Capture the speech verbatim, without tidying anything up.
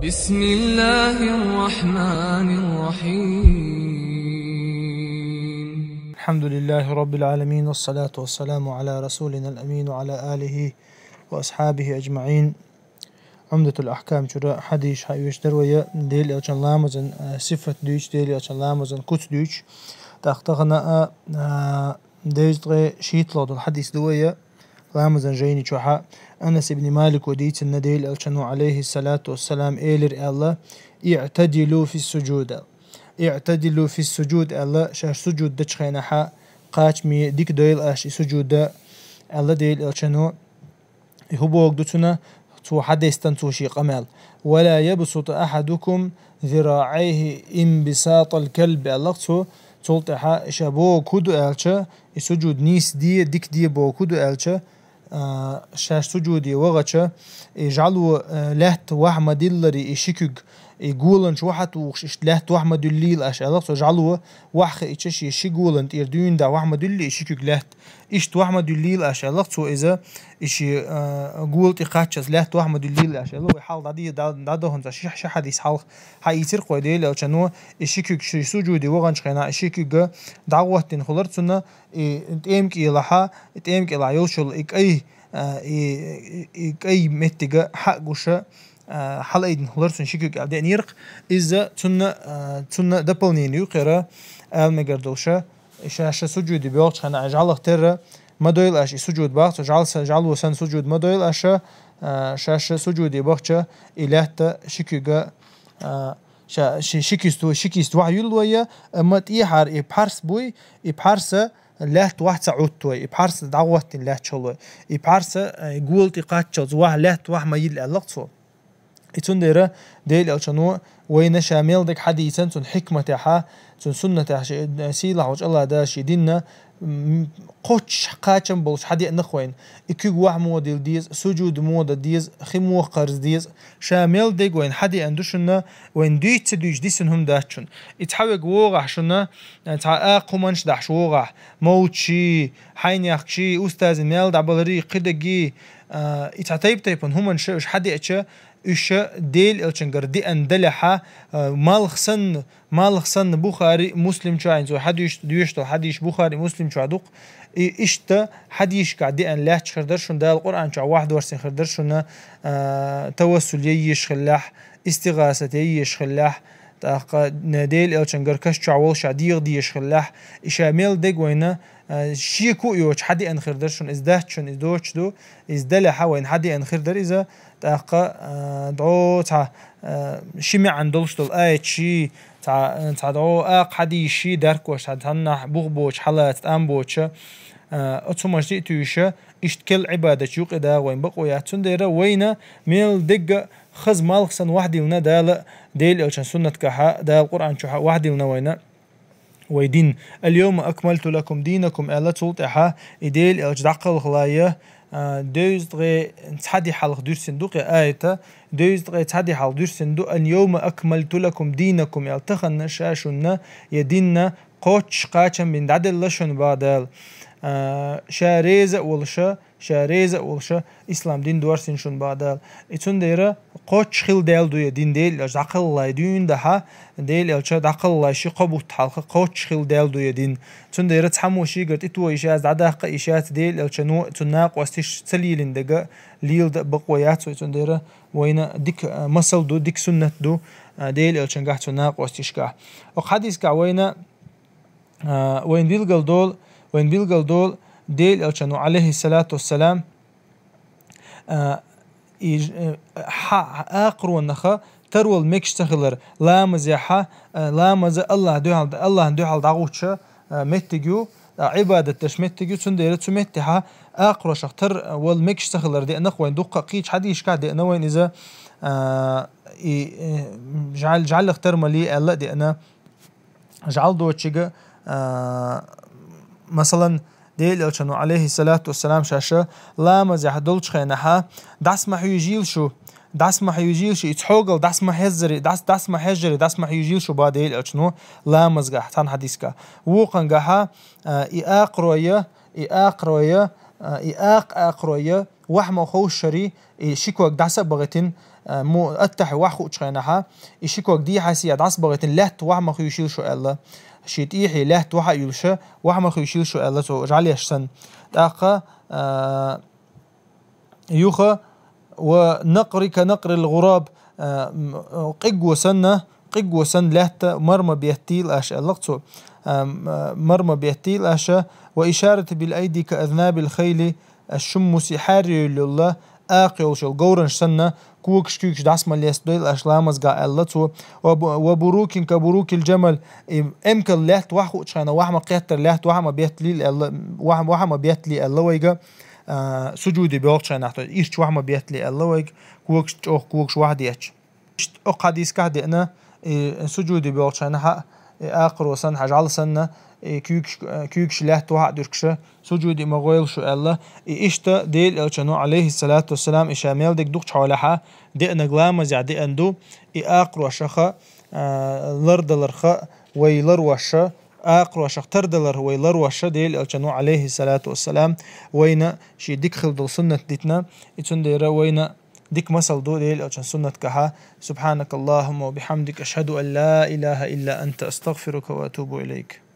بسم الله الرحمن الرحيم. الحمد لله رب العالمين، والصلاة والسلام على رسولنا الأمين وعلى آله وأصحابه أجمعين. Умдатул Ахкам чура хьадис хьаоьцуш дара вай, Делан Элчан ламазан, а, сифат дуьйцу, Делан Элчан ламазан куц дуьйцуш. ТӀаккха тахана а, а, девзткъе шийтталагӀа долу хьадис ду вай, ламазан жайни чохьа. Анас ибн Малико дийцина, Делан Элчано, алейхиссалату вассалам, элира аьлла: «Иътадилу фис-суджуд». «Иътадилу фис-суджуд», аьлла, шаьш суджуд дечу хенахьа кхачаме дика дойла аша и суджуда, аьлла Делан Элчано. И хӀун боху ду цуьнан, цо хьадестан цо шен къамел. «Ва ла ябсут ахьадукум зираӀайхи инбисатал калб», аьлла цо, цул тӀаьхьа ша боху хӀун ду аьлча, и суджуд нийса де, дика де боху хӀун ду аьлча, а, шаьш суджуде вахача, и жӀало, а, лаьтта вахь ма диллари, и ши куьг, и голанчу вахьа тухуш, иштта лаьтта вахь ма дуьллийла аша, аьлла цо, жӀало вахь хиъча, шен ши голан тӀера дуьйна да вахь ма дуьлли, и ши куьг лаьтта. Иштта вахь ма дуьллийла аша, аьлла цо иза, и ши, а, гола тӀе кхаччалц лаьтта вахь ма дуьллийла аша, аьлла, вай хьалха дӀаде-, дӀа-, дӀадаханца ши, ши хьадис хьалха хьаийцира кхой Делан Элчано, и ши куьг ши суджуде ваханчу хенахь, и ши куьг дӀагӀоттина хилар цунна, и тӀемкӀелахьа, и тӀемкӀелахь йолчул и кӀай, а, и, и, и кӀай меттига хьа а гуша, а, хьалаайдина хилар цунна ши куьг аьлла деънера-кх. Иза цунна, а, цунна дополнение ю кхера, ала мегар долуша, и ша, ша суджуде боьлхучу хенахь, жӀалах терра ма дойла аша и суджуд бахца, жӀал сан, жӀало сан суджуд ма дойла аша, а, ша, ша суджуде бахча, и лаьтта ши куьга, а, ша, ши, ши кист, ши кист вахь юьллу вай, амма тӀехьара и пхьарс буй, и пхьарса лаьтта вахь ца Ӏутту вай, и пхьарса дӀагӀоттина лаьтташ хилла вай. И пхьарса, а, гола тӀе кхаччалц вахь лаьтта вахь ма йилла аьлла-кх цо. И цундела Делан Элчано вайна ша мел дерг хьадийцан, цуьнан хьикматехьа, цуьнан суннатехьа, ши, сийлахь волчу АллахӀ Дала шен динна, м, кхоччуш кхачам болуш хьадеана-кх вайна. И куьг вахь муха дилла деза, суджуд муха дан деза, хи муха кхарза деза. Ша мел дерг вайна хьадеана ду шуна, вайна дуьйцу ца дуьйцу дисина хӀума дац шуна. И цхьа верг вогӀахь шуна, цхьа акха хӀуманаш дахьаш вогӀахь, мовчи, хьайнехкаши, устазийн мел дӀабалари, кхидагги, а, и цхьа тайп-тайпана хӀуманаш уьш хьадеача, уьш Делан Элчангара деана далехьа, а, малх санна, малх санна Бухари, Муслим чохь, хӀинца вай хьадуьйш-, доьшуш долу хьадисаш Бухари, Муслим чохь ду-кх. И иштта хьадисашкахь деана лаьтташ хир дара шуна, Дала Къуръан чохь вахьдорсийна хир дара шуна, а, тавассул ян езаш хиллехь, истигӀасат ян езаш хиллехь, тӀаккха Делан Элчангара каш чохь волуш а дегӀа дезаш хиллехь, и ша мел дерг вайна, а, шеко а йоцуш хьадеана хир дара шуна, иза дац шуна, иза доцуш ду, иза далехьа вайна хьадеана хир дара иза, тӀаккха, а, дӀо цхьа, а, ши маьӀна долуш долу аяташ, цхьа, цхьа дӀо акха хьадисаш даркош, цхьа цхьаннахь бух боцуш, хьалаца тӀам боцуша, а, оцу хӀуманаш тӀе а туьйша, иштта керла Ӏибадатчу юкъе дагӀа вайн бакъо яц. Цундела вайна мел дерг а хаза малх санна вахьдиллина Дала, Делан Элчан суннатгахьа, Дала Къуръан чохьа вахьдиллина вайна вай дин. «Ал-йовма акмалту лакум динакум», аьлла, цул тӀаьхьа и Делан Элча дӀакхалхале, а, девзткъе цхьа де хьалха дуьрсина ду кхе аята, девзткъе цхьа де хьалха дуьрсина ду: «Ал-йовма акмалту лакум динакум», аьлла, таханна ша шуна я динна кхоччуш кхачам бина дӀаделла шуна бах Дала. А, ша реза а волуша, ша реза а волуша, ислам дин дорсина шуна бах Дала. И цундела кхоччуш хилла даьлла ду я дин Делан Элча дӀакхалхале дуьйна дахьа, Делан Элча дӀакхалхале ши-кхо бутт хьалха кхоччуш хилла даьлла ду я дин. Цундела цхьаммо шийгара тӀетоха йиш яц, дӀадаккха йиш яц, Делан Элчано цуьнан накъосташ ца лелийна дерг леладан бакъо яц вай. Цундела вайна дика, а, масал ду, дика суннат ду, а, Делан Элчангахь цуьнан накъосташкахь. Оха хьадисгахь вайна, а, вайн билгал долу, вайн билгал долу Делан Элчано, алейхиссалату вассалам, а, и ж-, э, хьа-, акхаронаха тарвала мегаш ца хилар, ламазехьа, а, ламаза Аллахь дуьхьал, Аллахьна дуьхьал дӀагӀуттуша, а, меттиг ю, а, Ӏибадат деш меттиг ю, цундела цу меттехьа акхарошах тарвала мегаш ца хилар деана-кх вайн дуккха а кхечу хьадисашкахь деана вайн иза, а, и, э, жӀал-, жӀаллах тармале аьлла а деана. ЖӀал доцчига, а, масалан, Делан Элчано, алейхиссалату вассалам, шаьша ламазехь долчу хенахьа, дӀаса ма хьуьйжийла шу, дӀаса ма хьуьйжийла шу, и цхьогал дӀаса ма хьежжаре, дӀас-, дӀаса ма хьежжаре, дӀаса ма хьуьйжийла шу бах Делан Элчано ламазгахь, цхьана хьадисгахь. Вукхангахьа, а, и акхарой, и акхарой, а, и акх-, акхарой, вахьма ховшари, и ши ког дӀаса а багӀитин, а, му-, аттахьи вахь хуучу хенахьа, и ши ког дехьа-сехьа дӀаса багӀитин лаьтта вахьма хуьйшийла шу аьлла. Ши тӀехье лаьтта вахьа а юьлуша, вахьма хуьйшийла шу аьлла цо жӀалеш санна. ТӀаккха, а, юха, ва накъри ка накърил гӀураб, а, м-, къигго санна, къигго санна лаьтта марма беттийла аша аьлла цо. А, м-, марма беттийла аша, ва ишарати бил айди ка азнабил хайли, аш-шуммуси хьаьррийла йолу, акха йолуш йолу говранаш санна, когаш, куьйгаш дӀаса ма лестадойла аша ламазгахь аьлла цо. Ва бу-, ва бурукин ка бурукил джамал, и эмкал лаьтта вахь хуучу хенахь вахь ма кхеттара, лаьтта вахь ма бетталийла аьлла, вахь, вахь ма беттале аьлла вайга, а, суджуде боьлхучу хенахь, то есть ирча вахь ма беттале аьлла вайга, когаш, чӀогӀа когаш вахь детташ. Иштта окху хьадискахь деана, и суджуде боьлхучу хенахьа, и акхаро санна, хьажа жӀала санна, и куьйгаш, куьйгаш лаьтта вахьа а дуьркуша, суджуде ма гӀойла шу аьлла. И иштта Делан Элчано, алейхиссалату вассалам, и ша мел дерг дукхучу хьолехьа, деанаг ламазехь деана ду, и акхарошаха, а, лардаларха вай ларваша, акхарошах тардалар вай ларваша, Делан Элчано, алейхиссалату вассалам, вайна шен дика хила долу суннат дитина, и цундела вайна дика масал ду Делан Элчан суннатгахьа. سبحانك اللهم وبحمدك، أشهد أن لا إله إلا أنت، أستغفرك وأتوب إليك.